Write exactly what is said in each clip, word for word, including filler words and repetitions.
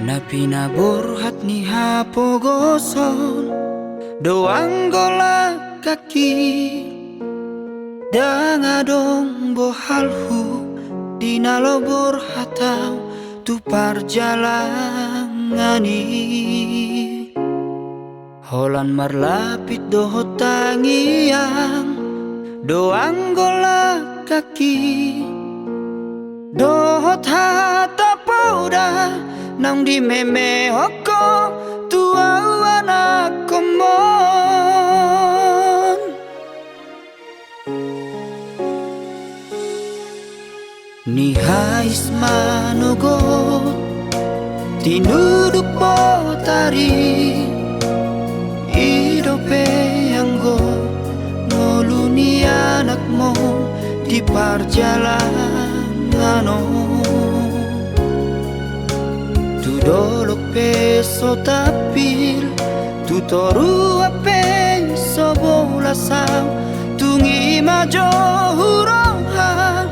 Na pinaborhat ni hapogoson do anggo langkangki. Ndang adong bohalhu di na laho borhat ahu tu parjalangan i. Holan marlapit dohot tangiang do anggo langkangki, dohot hata poda naung dimemehon ho tu ahu anakhonmon. Nihais manogot tinuduk botari, i dope anggo ngolu ni anakmon di parjalangan on. Tu dolok pe so tampil, tu toruan pe so bolas ahu, tung i ma jo huroha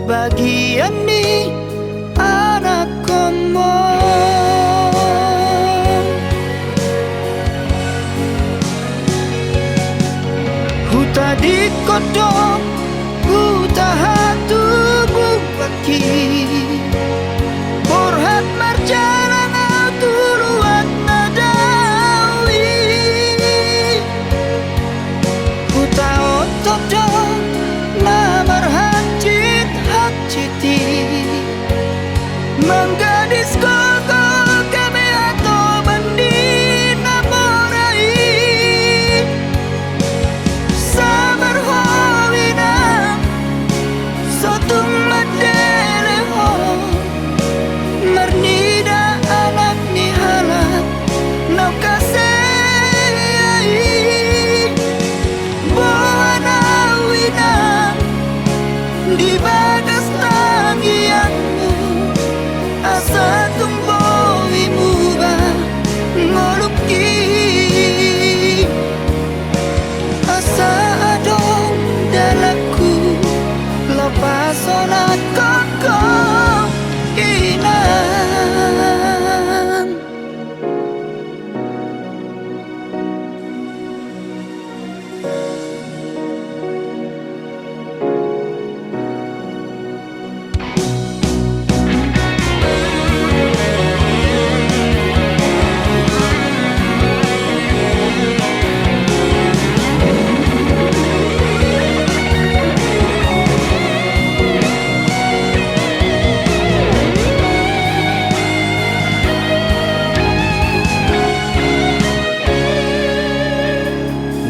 bagian ni anakhonmon. Hutadingkon do huta hatubuanki, borhat marjalang ahu tu luat na dao i. Hutaothot do na marhansit-hansit i, manggadis gogo gabe hatoban ni na mora i. Sabar ho inang, so tung mandele ho marnida anak ni halak naung hasea i. Boan ahu inang di bagas tangiangmu, asa tung boi muba ngolungki. Asa adong dalanku laho pasonanghon ho inang.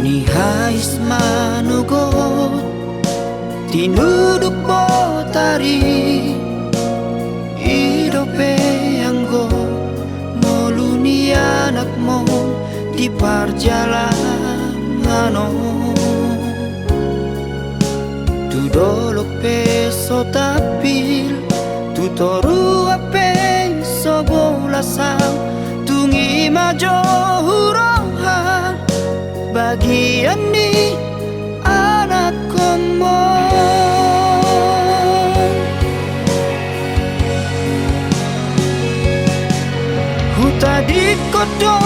Nihais manogot tinuduk botari, i dope anggo ngolu ni anakmon di parjalangan on. Tu dolok pe so tampil, tu toruan pe so bolas ahu, tung i ma jo huroha bagian ni anakhonmon. Hutadingkon do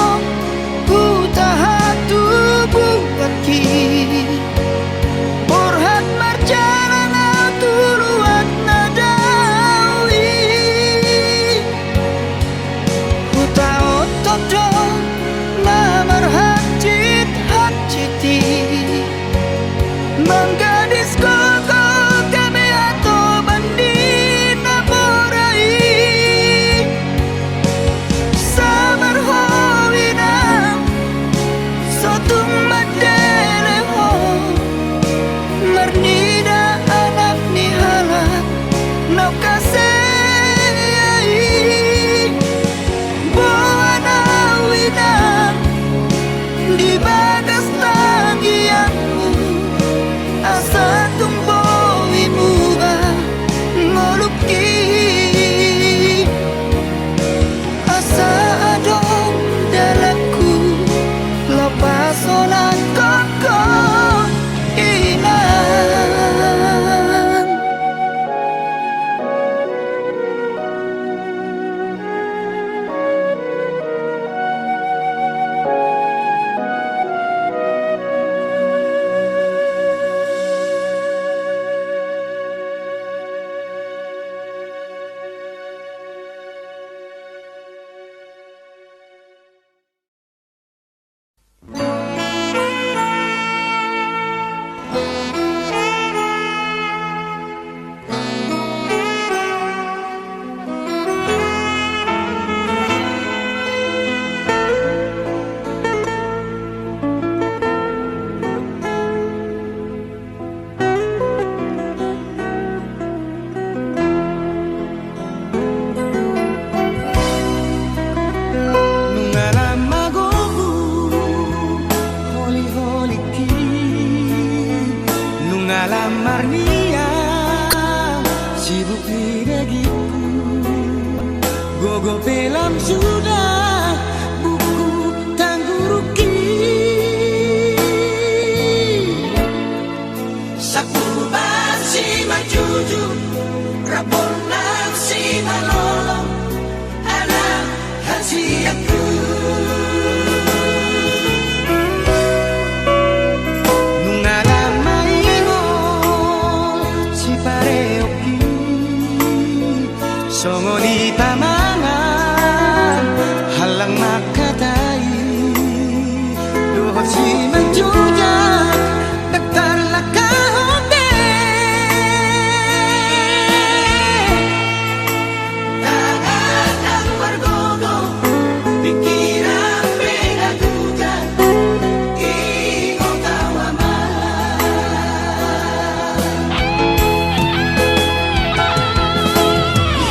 huta hatubuanki, borhat marjalang ahu tu luat na dao i. Hutaothot do na marhansit-hansit i, manggadis gogo gabe hatoban ni na mora i. Sabar ho inang, so tung mandele ho Nian sibuk ni dagingku, gogo pe lam sudah buku tanggurungki. Sakuban simanjujung, rap bolon simalolong, ala hasianku. Nunga lam maingol sipareonki, songon i pamangan hallang mangkatai, dohot simanjujak ndang tarlangkahon be. Tangan ndang margogo, pingkiran pe ndang uga, ingot au ama.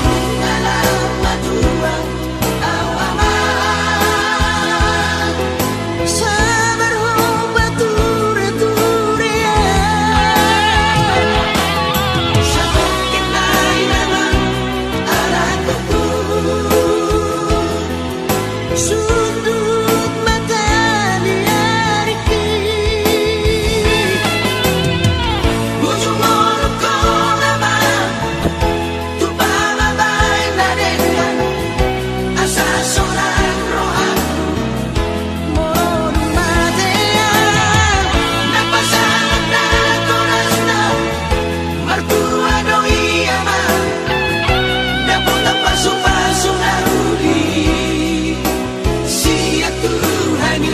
Nunga lam matua au ama, sabar ho pature-ture. Satongkin nai nama ala gogo, sundut mata ni ariki. Bujung ngolungkon ama, tu pamabaen na denggan, asa sonang rohangku. Molo dung matean na pasangaphon na torasna, martua do i ama, dapotan pasu-pasu na uli sian Tuhan i.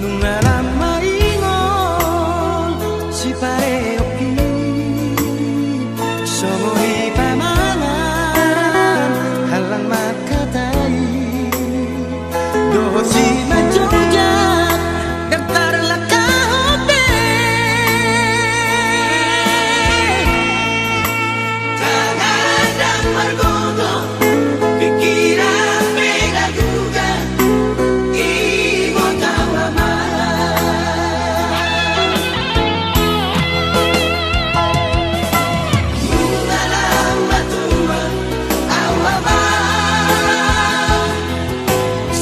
Nunga lam maingol sipareonki, songon i pamangan hallang mangkatai, dohot simanjujak ndang tarlangkahon be. Tangan ndang margogo, pingkiran pe ndang uga, ingot au ama. Nunga lam matua au ama,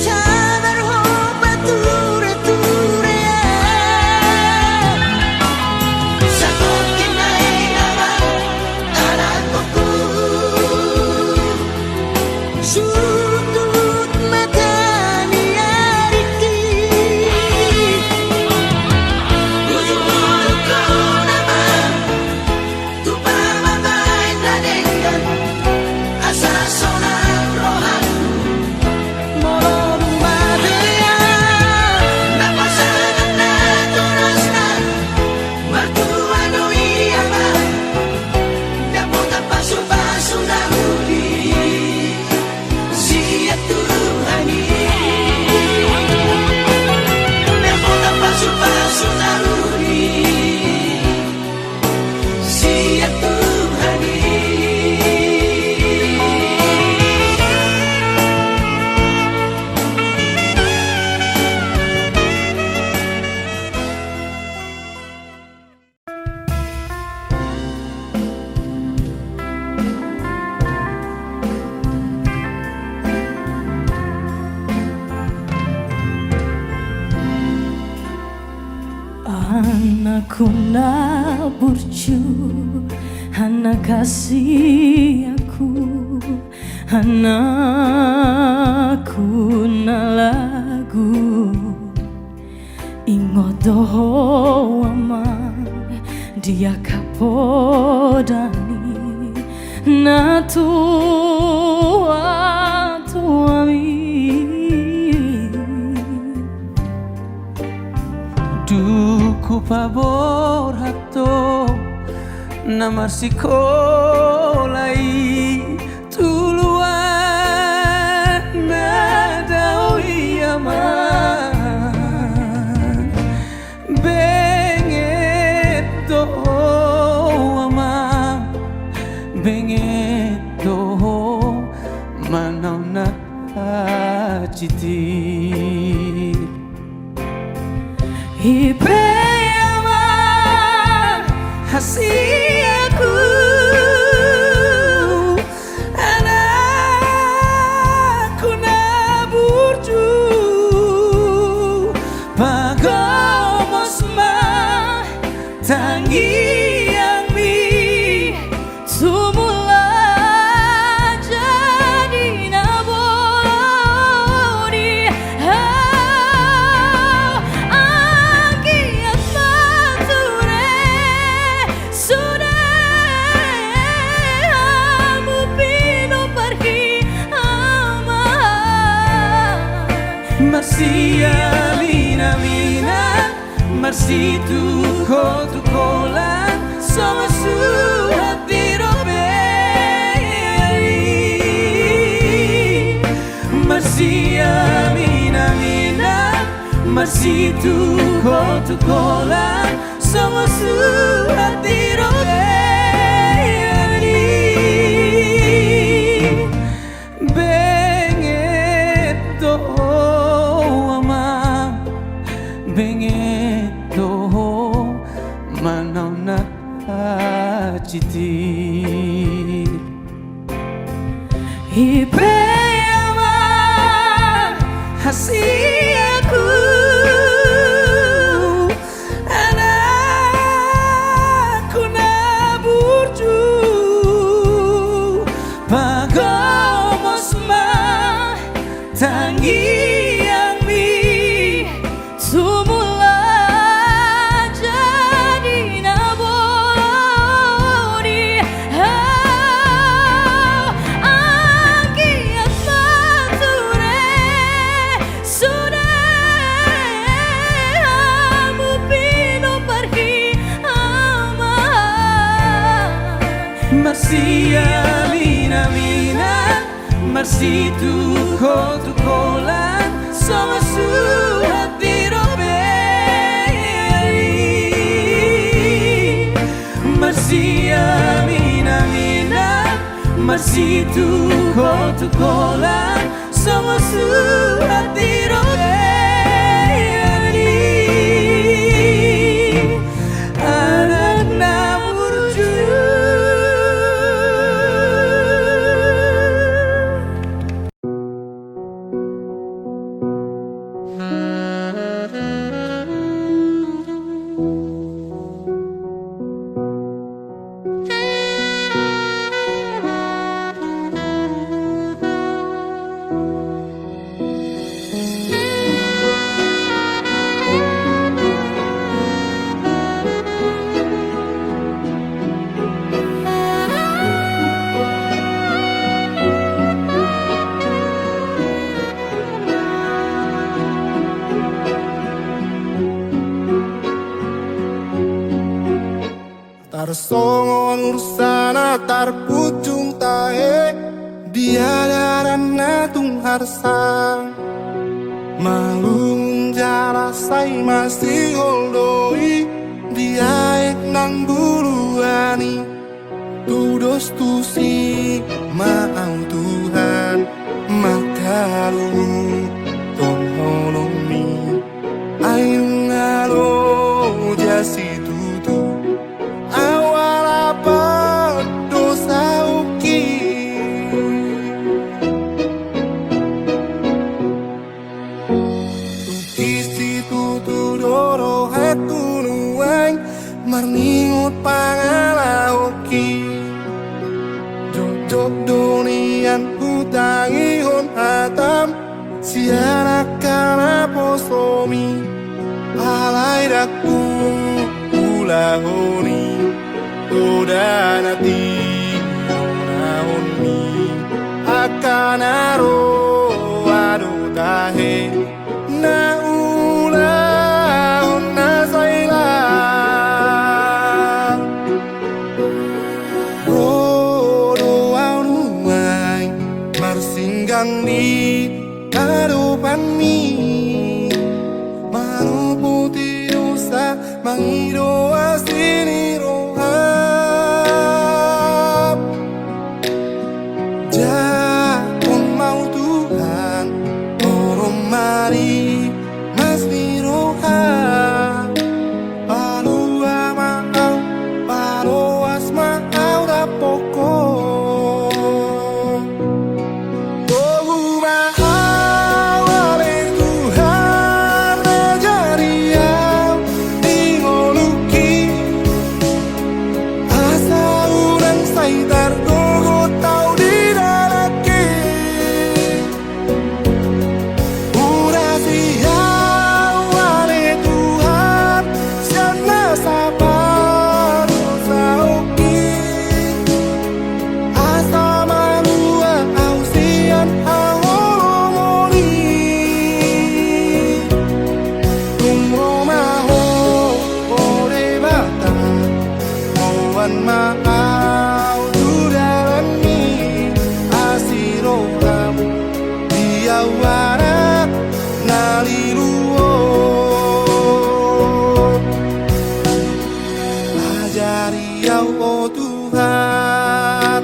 sabar ho pature-ture. Satongkin nai nama ala gogo, sundut mata ni ariki. Bujung ngolungkon ama, tu pamabaen na denggan, asa sonang rohangku. Molo dung matean na pasangaphon na torasna, martua do i ama, dapotan pasu-pasu na uli sian Tuhan i. Dapotan pasu-pasu na uli sian Tuhan i. Anakku na burju, anak hasianku, anakku na lagu. Ingot do ho amang di angka poda ni natuatuami. Dung hupaborhat do na marsikola i, Benget do ho, Amang, benget do ho, manaon na hasian i. I pe, Amang, hasianku, anakku na burju, pagomos ma tangiangmi, tumulak jadi na boni au. Anggiat ma ture sude hamu pinompar i, Amang. Marsiaminaminan, marsitungkotungkolan, songon suhat di robean i. Marsiaminaminan, marsitungkotungkolan, songon suhat di robean i. Benget do ho, Amang, benget do ho, manaon na hasian i. I pe, Amang, hasianku, anakku na burju, pagomos ma tangiangmi, tumulak jadi na boni au. Anggiat ma ture sude hamu pinompar i, Amang. Marsiaminaminan, marsitungkotungkolan, songon suhat di robean i. Marsiaminaminan, marsitungkotungkolan, songon suhat di robean i. Anak na burju. Tarsongon ursa na tarpunjung tahe, dia dalan na tung harsa. Malum jala sai masihol do i, di aek nang buluan i. Tudos tusi ma au Tuhan, mangkaluhut holongmi. Ai nunga loja situtu, au ala pardosaonki. Tungki situtu do rohangku nuaeng, marningot pangalahonki. Jotjot do nian hutangihon hatam, sian angka naposomi. Alai ndang huulahon i, poda na tinaulahonmi. Angka na roa do tahe, na ulaon na sai laho. Ro do au nuaeng marsinggang di adopanmi. Ido asi ni roham. Jahon ma au Tuhan, holom ma rimas ni roham. Palua ma au, paloas ma au dapothon. Togu ma au ale Tuhan, ajari au di ngolungki, asa unang sai targogot au di dalanki. Urasi au ale Tuhan, sian nasa pardosaonki, asa malua au sian haholomon i. Tung ro ma Ho, o Debata, boan ma au tu dalanmi, asi roham di au anak na lilu on. Ajari au, o Tuhan,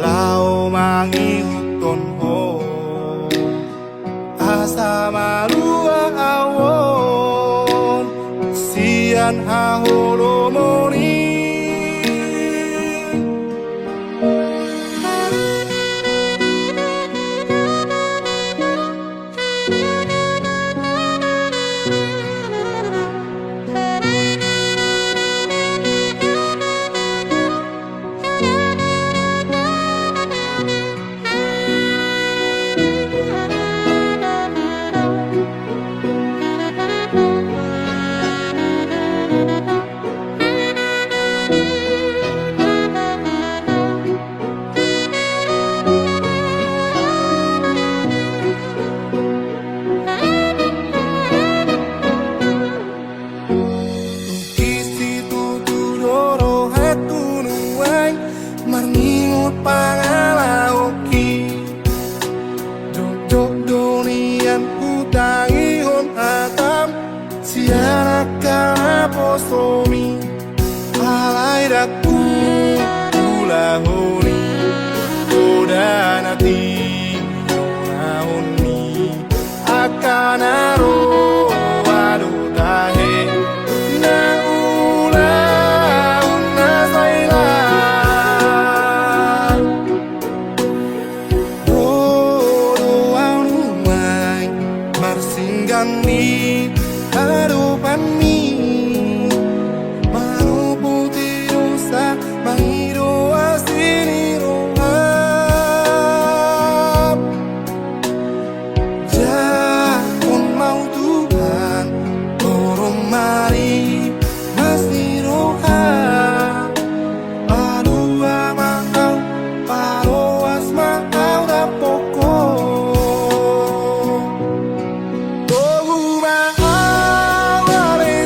laho mangihuthon Ho, asa malua au on sian haholomon i. Tung situtu do rohangku nuaeng marningot pangalahoki. Jotjot do nian hutangihon hatam sian angka naposomi. Alai ndang huulahon i, poda na tiulahonmi. Angka na roa do tahe na ulaon na sai laho. Ro do au nuaeng marsinggang di adopanmi, manopoti dosa, mangido asi ni roham. Jahon ma au Tuhan, holom ma rimas ni roham. Palua ma au, paloas ma au dapothon. Togu ma au ale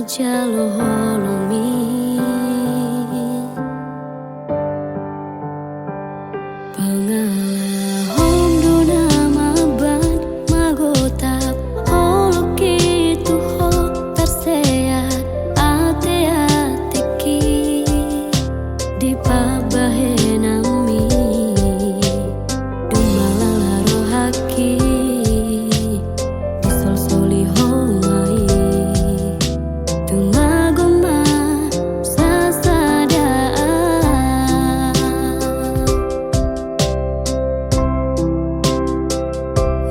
Jalo holongmi. Pangalahom do na mamban, magotap holongki tu ho, tarseat ateatengki di pambahenanmi. Dung malala rohangki, disolsoli ho ma i. Tumagon ma sasada.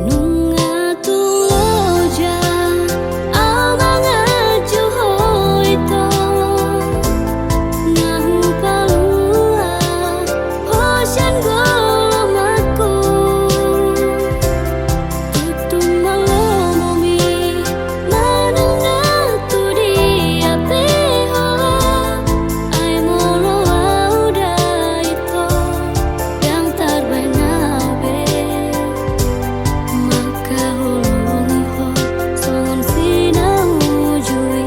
Nunga tung loja au manganju ho ito, nga hupalua ho sian golomakku. Tutu mangolomi manang na tu dia pe hola, ai molo au da ito, ndang tarbaen au be. Mangkaholongi ho songon sinauju i.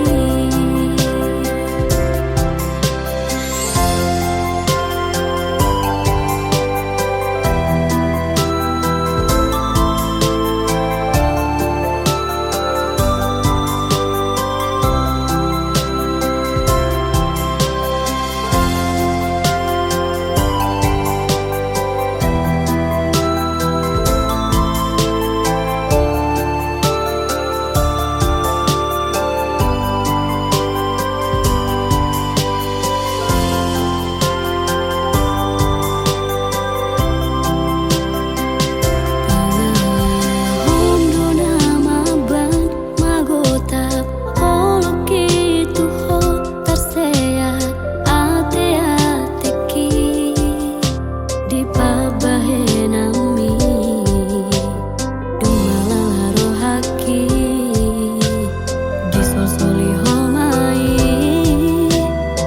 Pangalahom do na mamban, magotap holongki tu ho, tarseat ateatengki di pambahenanmi. Dung malala rohangki, disolsoli ho ma i.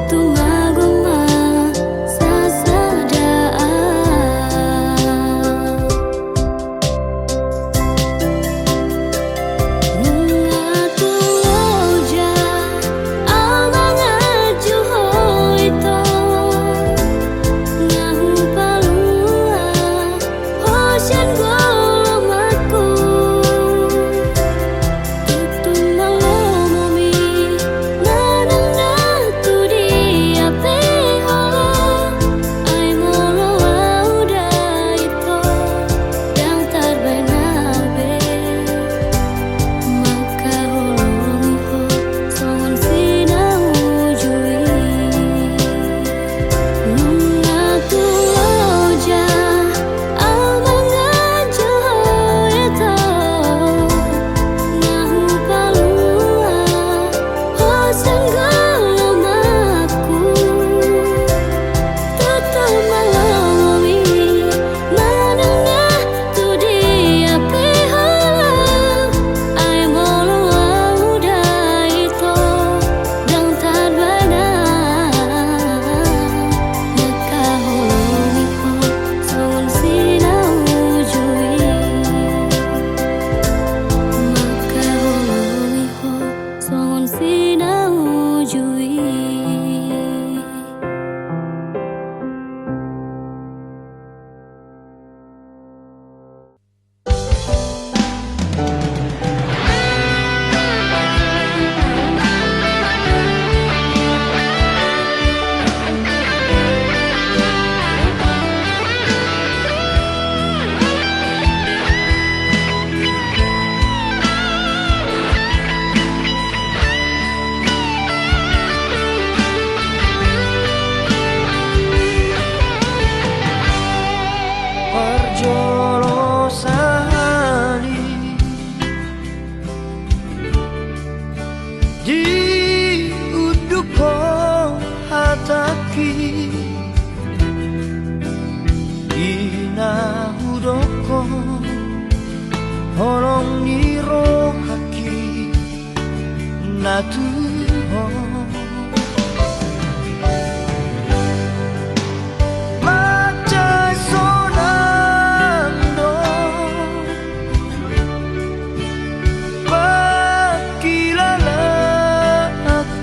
Tumagon ma sasada. Nunga tung loja au manganju ho ito, nga hupalua ho sian golomakku. Tutu mangolomi manang na tu dia pe hola, ai molo au da ito, ndang tarbaen au be. Mangkaholongi ho songon sinauju i. Nunga tung loja au manganju ho ito, nga hupalua ho sian golomakku. Tutu mangolomi manang na tu dia pe hola, ai molo au da ito, ndang tarbaen au. Mangkaholongi ho songon sinauju i. Mangkaholongi ho songon sinauju i. Parjolo sahali diunduk ho hatangki, di na hudokhon holong ni rohangki na tu ho. Mansai sonang do pangkilalaanku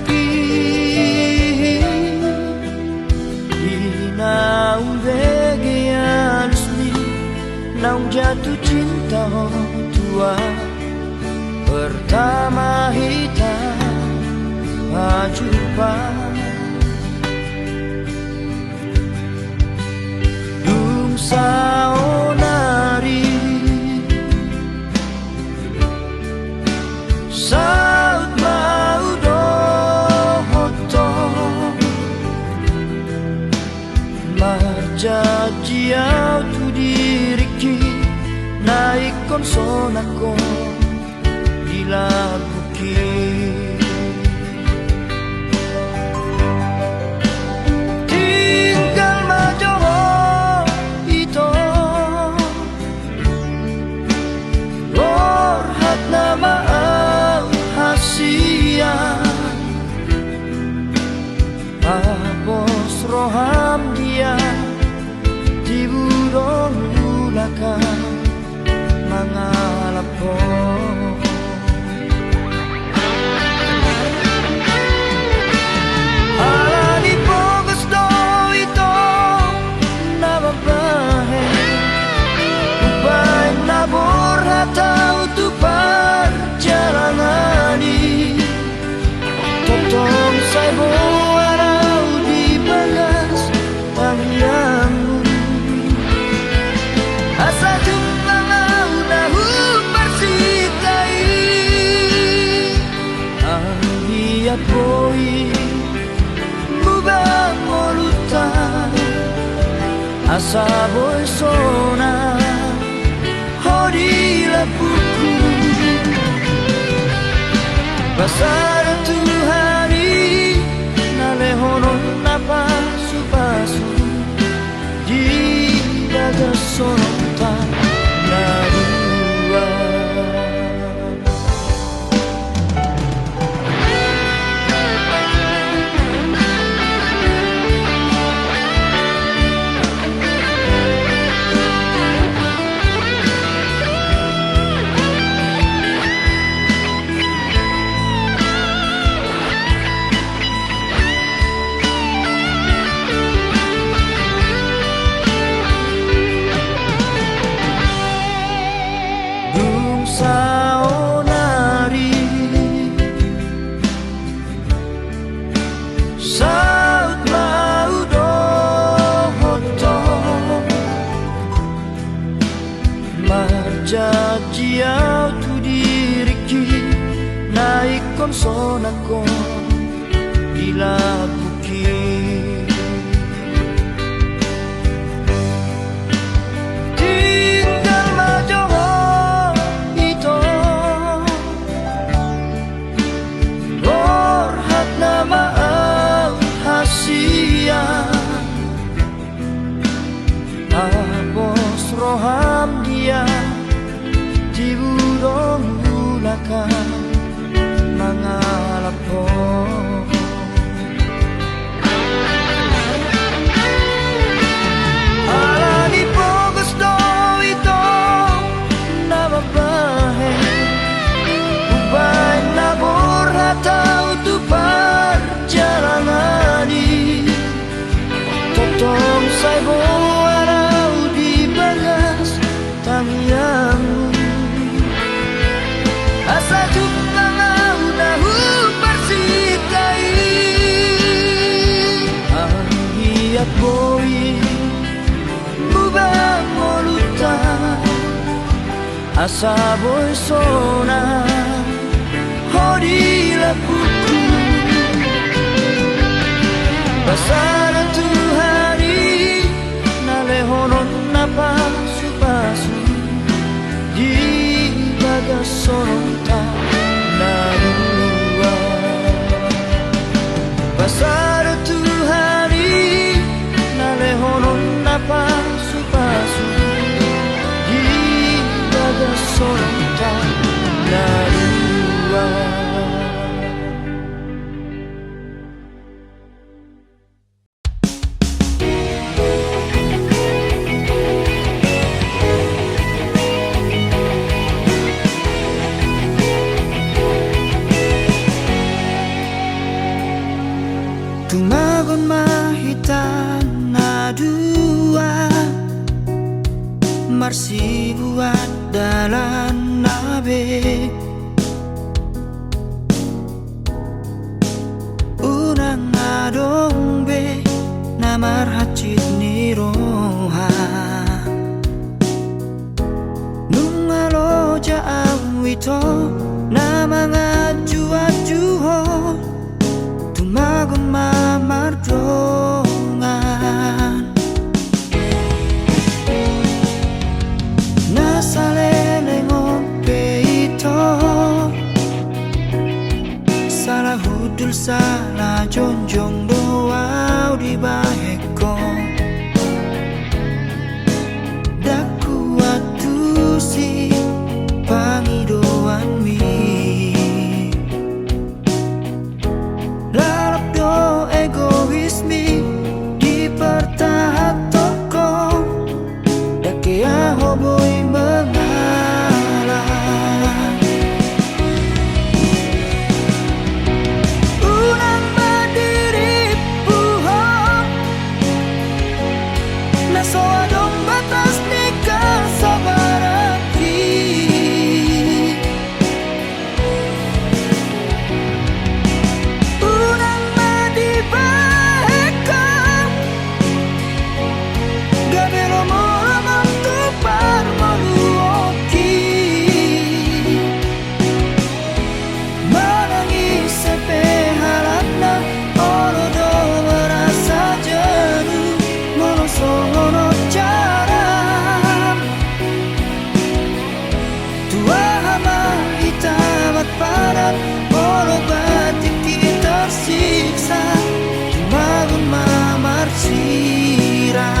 sonang ho di lambungki. Tinggal ma jo ho, ito. Borhat nama au hasian. Pos roham dia, tibu do mulak mangalap ho. Alani pogos do ito na mambahen, umbahen na borhat au tu parjalanan i. Tongtong sai boan au di bagas tangiangmu, asa jumpang au na huparsinta i. Anggiat boi muba ngolunta, asa boi sonang ho di lambungku. Pasada Tuhan i na lehononna pasupasu di bagas soronta na dua. Dung saonari saut ma hudokhon ho. Marjanji au tu diringki na ingkon sonang ho di lambungki. Tinggal ma jo ho, ito. Borhat nama au hasian. Pos roham dia, tibu do mulak mangalap ho. Alani pogos do ito na mambahen, umbahen na borhat au tu parjalanan i. Tongtong sai boan au di bagas tangiangmu, asa jumpang au na huparsinta i. Anggiat boi muba ngolunta, asa boi sonang ho di lambungku. Pasada Tuhan i na lehononna pasupasu di bagas soronta na dua. Pasada Tuhan i na lehononna pasupasu di bagas soronta na dua. Tumagon ma hita na dua, marsibuat dalanna be. Unang adong be na marhansit ni roha. Nunga loja au ito na manganju-anju ho, tumagon ma mardongan. Na saleleng ho Salah hundul, salah jongjong do au dibahen ho. Ndang huantusi pangidoanmi. Lalap do egoismi dipertahanhon ho. Ndang hea ho boi mangalap. Unang ma dirimpu ho, na so adong batas ni hasabaranki. Unang ma dibahen ho gabe lomolomon tu parngoluonki. Manang ise pe halakna, olo do merasa jenuh molo songon on jaram. Tu aha ma hita marpadan, molo batin hita tersiksa, tumagon ma marsirat.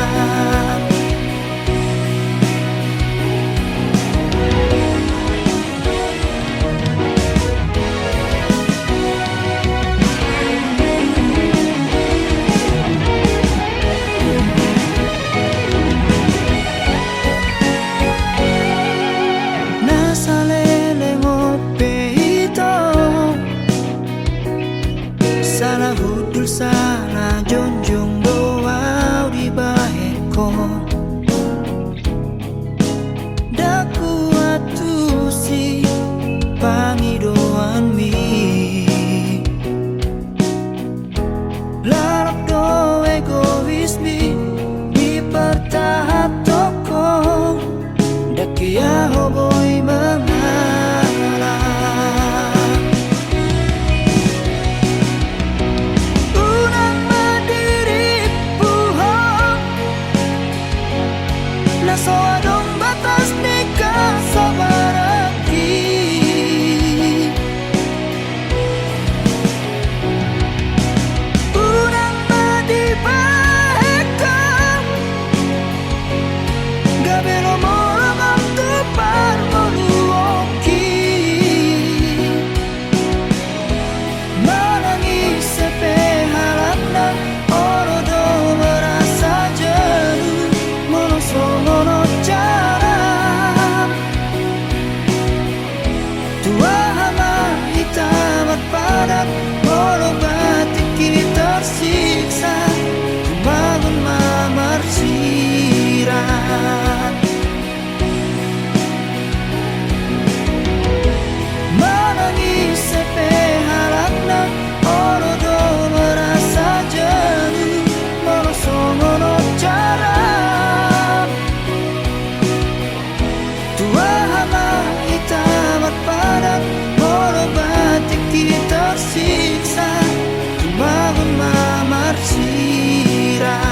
Na saleleng on pe ito, salah hundul salah jongjong do au dibahen ho. Ndang huantusi pangidoanmi. Lalap do egoismi dipertahanhon ho. Ndang hea ho boi mangalap. Unang ma dirimpu ho, na so adong batas ni hasabaranki. Unang ma dibahen ho gabe lomolomon tu parngoluonki. Manang ise pe halakna, olo do merasa jenuh molo songon on jaram. Tu aha ma hita marpadan, molo batin hita tersiksa, tumagon ma marsirat. Manang ise pe halakna, olo do merasa jenuh molo songon on jaram. Tu aha ma hita marpadan, molo batin hita tersiksa, tumagon ma marsirat.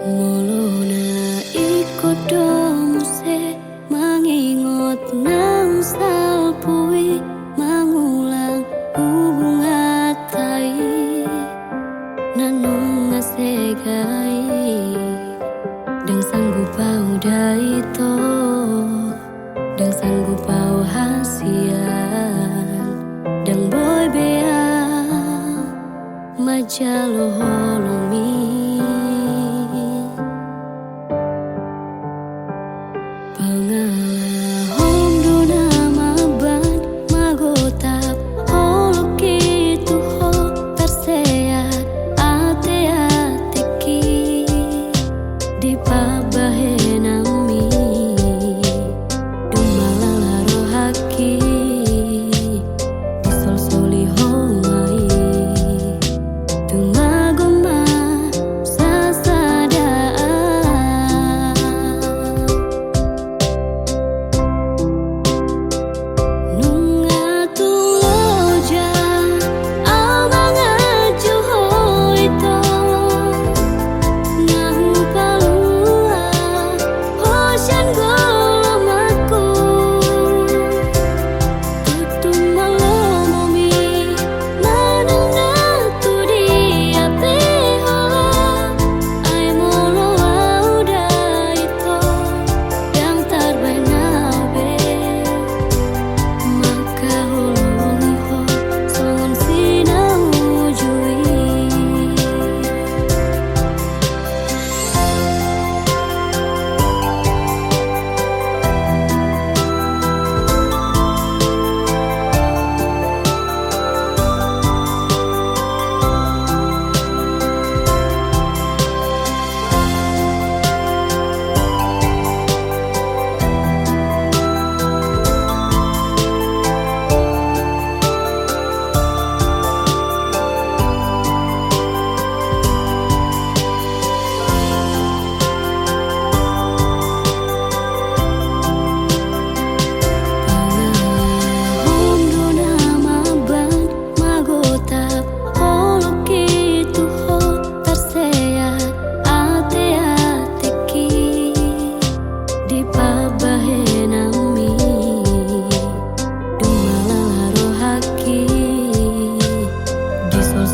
Molo na ingkon do muse mangingot naung salpu i, mangulang hubunganta i na nunga sega i, ndang sanggup au da ito. Ndang sanggup au hasian, ndang boi be au manjalo holongmi. Pangalahom do na mambahen, magotap holongki tu ho.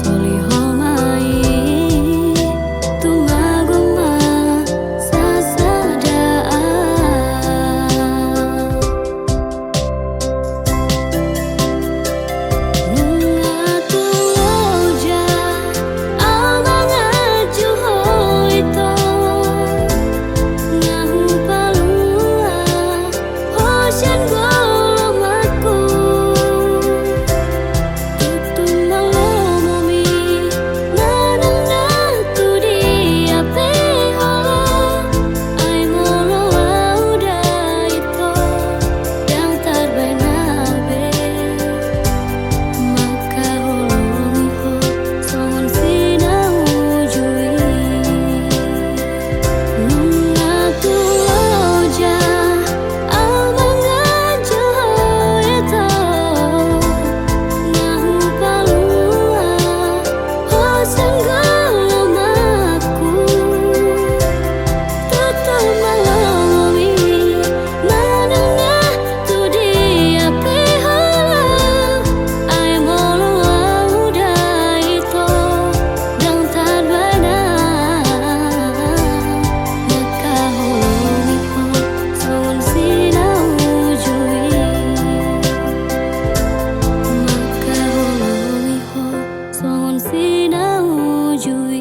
Oli ho ma i, tumagon ma sasada. Nunga tu loja ahu manganju ho ito, nga hupalua ho sian golomakku. Tutu mangolomi manang na tu dia pe ho laho, ai molo ahu da ito, ndang tarbahen be mangkaholongi ho songon si na uju i. Nunga tu loja ahu manganju ho ito, nga hupalua ho sian golomakku. Tutu mangolomi manang na tu dia pe ho laho, ai molo ahu da ito, ndang tarbahen mangkaholongi ho songon si na uju i. Mangkaholongi ho songon si na uju i.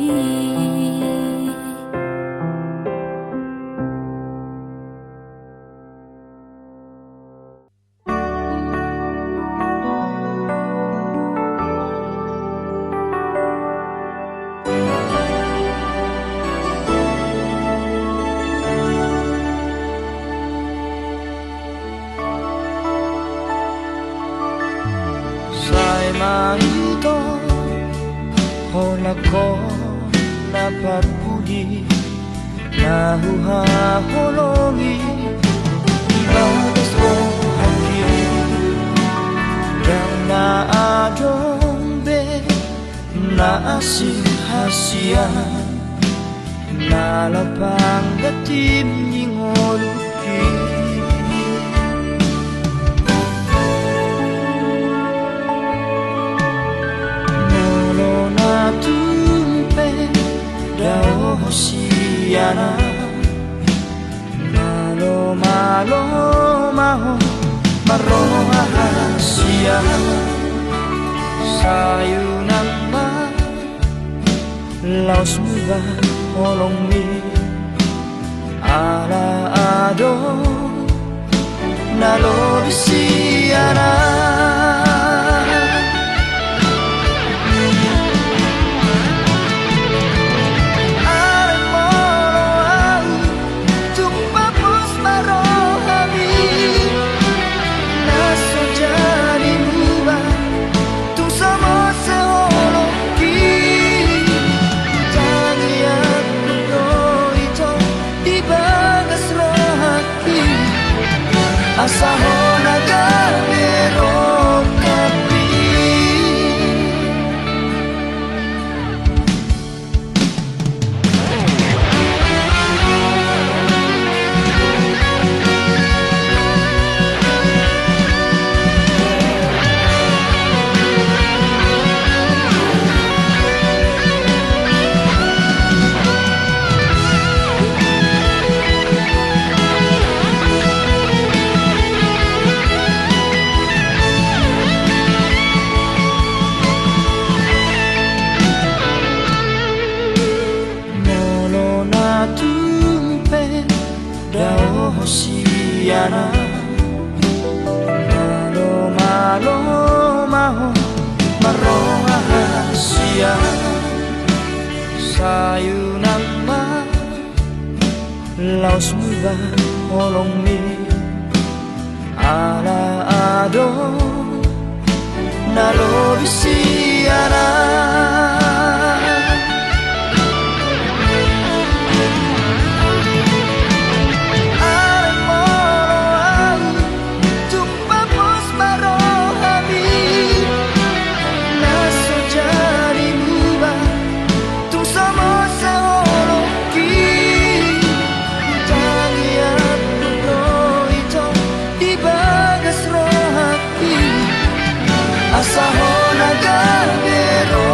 Sai ma ito holan ho na parpudi na huhaholongi di bagas rohangki. Ndang na adong be na asing hasian na laho panggantim ni ngolungki. Molo na tung pe dao ho sian ahu, malo, malo ma ho marroha hasian. Sai unang ma laos muba holongmi, ala adong na lobi sian ahu. Alai molo ahu tung pos ma rohami, na so jadi muba tung so mose holongki. Tangiangku do ito di bagas rohangki, asa ho na gabe rongkapmi. Molo na tung pe dao ho sian ahu, malo, malo ma ho marroha hasian. Sai unang ma laos muba holongmi, ala adong na lobi sian ahu. Alai molo ahu tung pos ma rohami, na so jadi muba tung so mose holongki. Tangiangku do ito di bagas rohangki, asa ho na gabe ro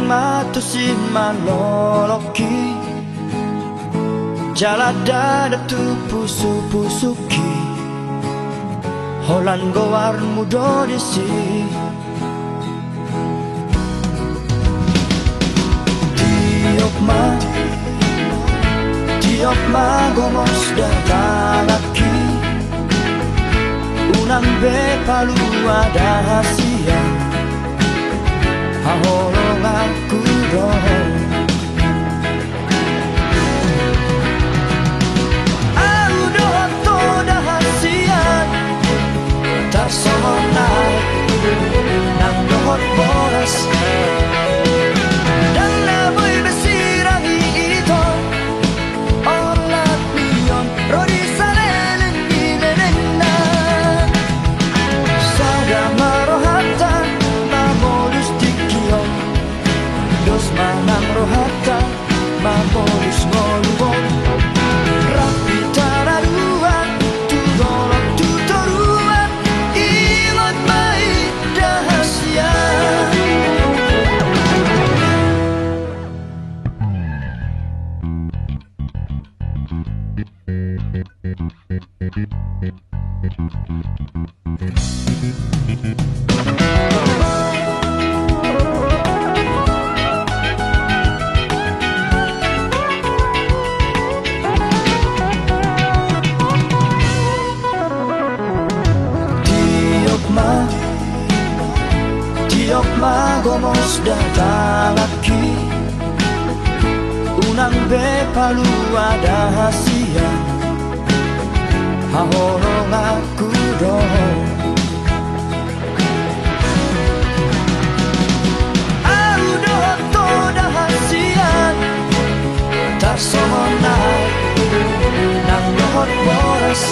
ma tusi maloloki, jala ndada tu pusupusungki, holan goarmu do disi. Tiop ma, tiop ma gomos da tanganki, unang be palua da hasian haholonganku do. Ahu dohot ho da hasian, tarsongon aek nang dohot boras, ndang na boi be sirang i ito, olat ni on ro di saleleng ni lelengna. Sada ma rohanta mamolus tingki on, dos ma nang rohanta mamolus ngolu on. Rap hita na dua tu dolok tu toruan, ingot ma i da hasian. Tiop ma, tiop ma gomos da tanganki, unang be palua da hasian haholonganku do. Ahu dohot ho da hasian, tarsongon aek nang dohot boras,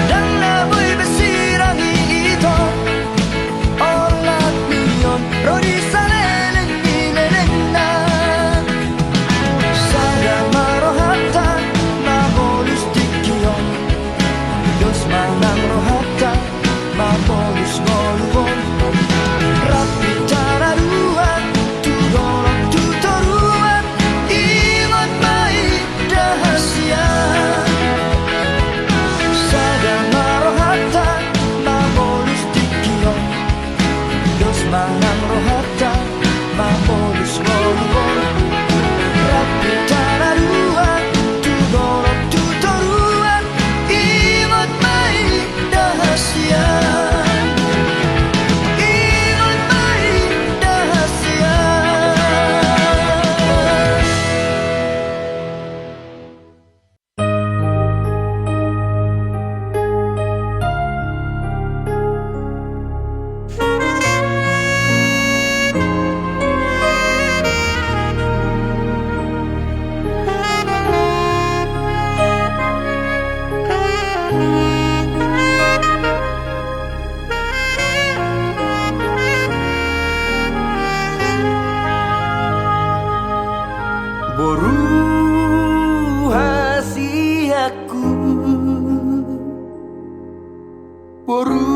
ndang na boi be sirang i ito, olat ni on ro di saleleng ni lelengna. Sada ma rohanta mamolus tingki on, dos ma nang rohanta mamolus ngolu on. Rap hita na dua tu dolok tu toruan, ingot ma i da hasian. Sada ma rohanta mamolus tingki on, dos ma nang rohanta mamolus ngolu on. Rap hita na dua tu dolok tu toruan, ingot ma i da hasian. Ingot ma i da hasian. Boru hasianku, boru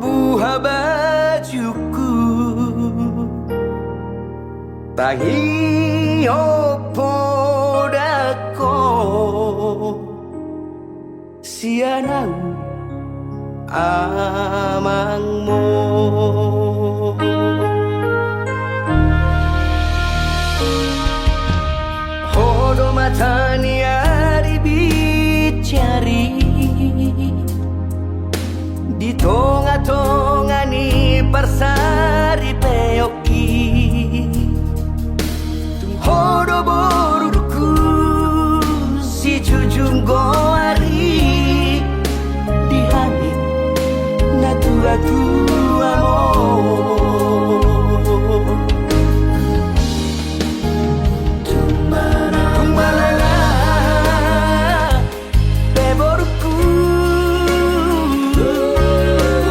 buha bajungku, tangihon poda ho sian ahu amangmu. Ho do mata ni ari binjari di tongatonga ni parsaripeon. Tung ho do borungku sijujung goar i di hami natuatuam on. Tung manang, tung manang aha pe borungku,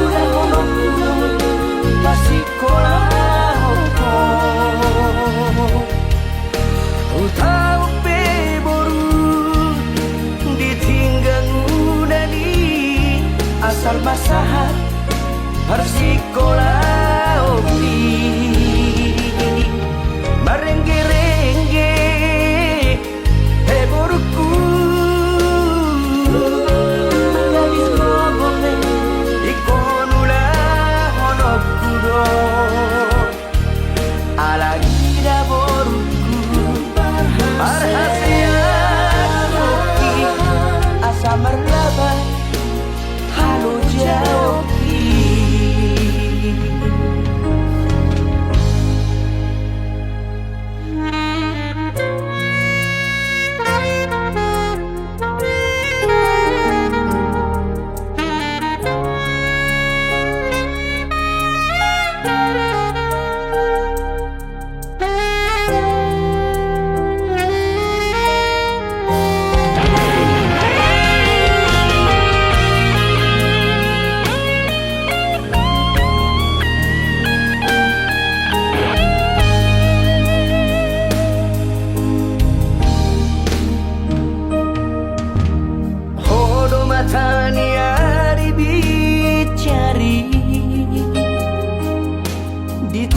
ulahonon, pasingkolahon ho. Hutaon pe boru di tinggang udan i, asal ma sahat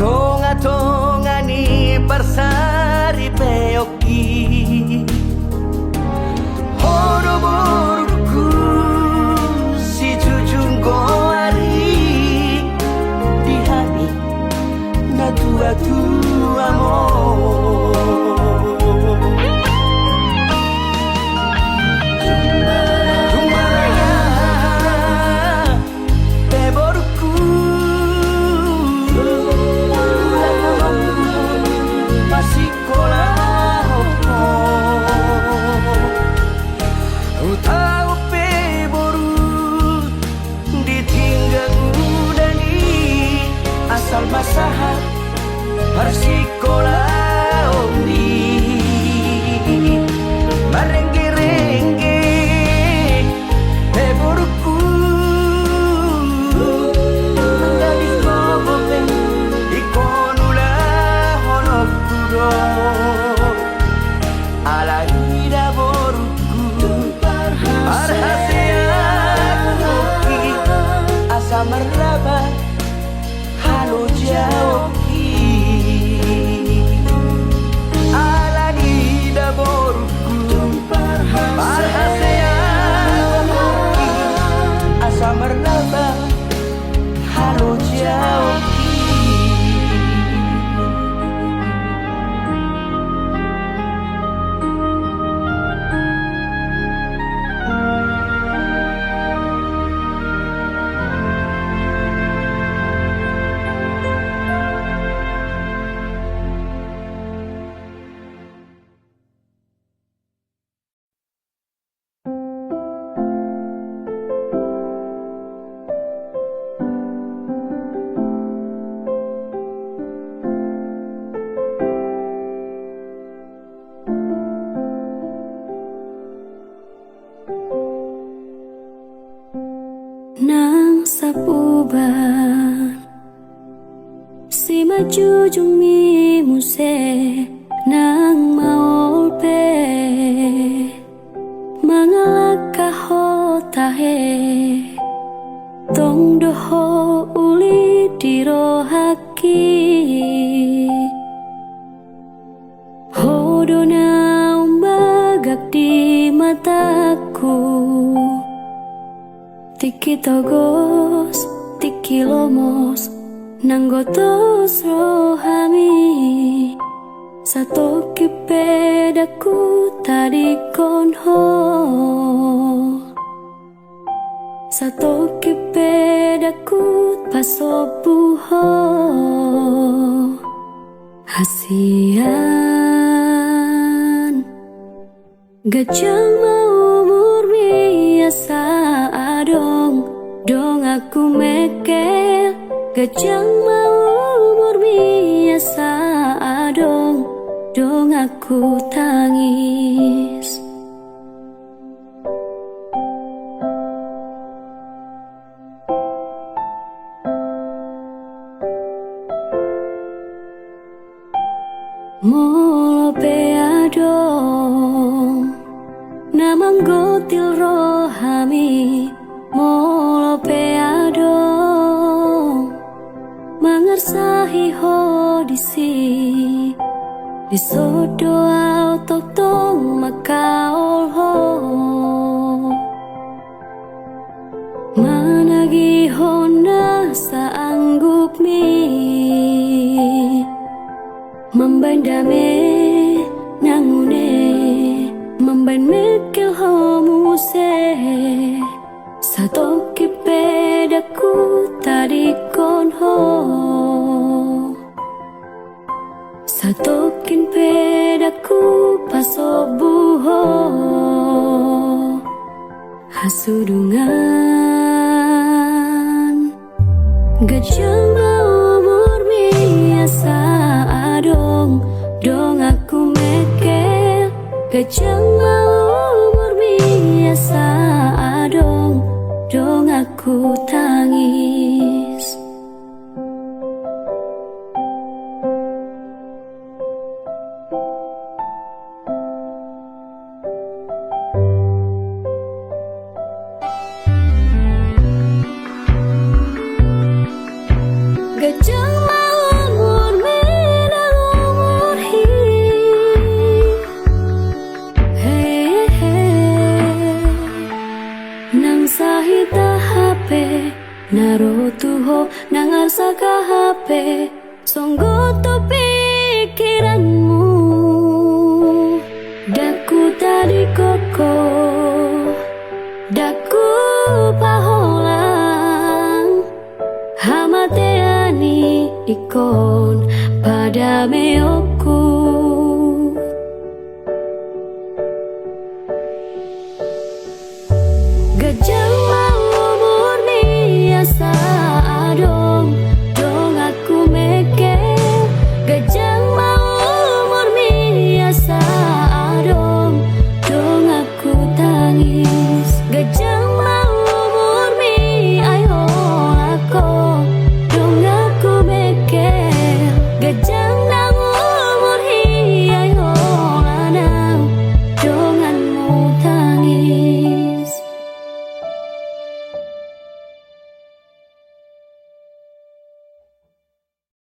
Tongatonga ni parsaripeonki, ho do borungku sijujung goari di hami natuatuam on. Tumbayang, pe borungku, ulaon pasingkolahon. Hutau pe boru, ditinggang udan i, asal ma sahat parsingkolahon i. Marenggerengge pe borungku, mandahi ho pe ingkon ulahononku do. Alai da borungku, parhaseanonki asa marlaba halojaonki. Alani da borungku, parhaseanonki asa marlaba halojaonki. Nang sapuban simanjujungmi muse, nang maol pe mangalangka ho tahe, tong do ho uli di rohangki. Ho do na umbagak di matangku, tingki togos, tingki lomos, nanggo tos rohami. Satongkin pe ndang hutadingkon ho, satongkin pe ndang hupasombu ho. Hasian. Ganjang ma umurmi asa adong donganku mengkel, ganjang ma umurmi asa adong donganku tangis. Molo pe adong na manggotil rohami, molo pe adong mangarsahi ho disi, dison do au tongtong mangkaol ho. Managihon na saanggupmi, mambaen dame nang une, mambaen mengkel ho muse. Satongkin pe ndang hutadingkon ho, satongkin pe ndang hupasombu ho. Hasudungan. Ganjang ma umurmi asa adong donganku mengkel, ganjang ma umurmi asa adong donganku tangis. Ganjang ma umur Na ro tu ho nang arsak hape, songgop tu pikiranmu. Ndang hutadingkon ho, ndang hupaholang, hamatean i ingkon padameonku. Ganjang ma umur ni asa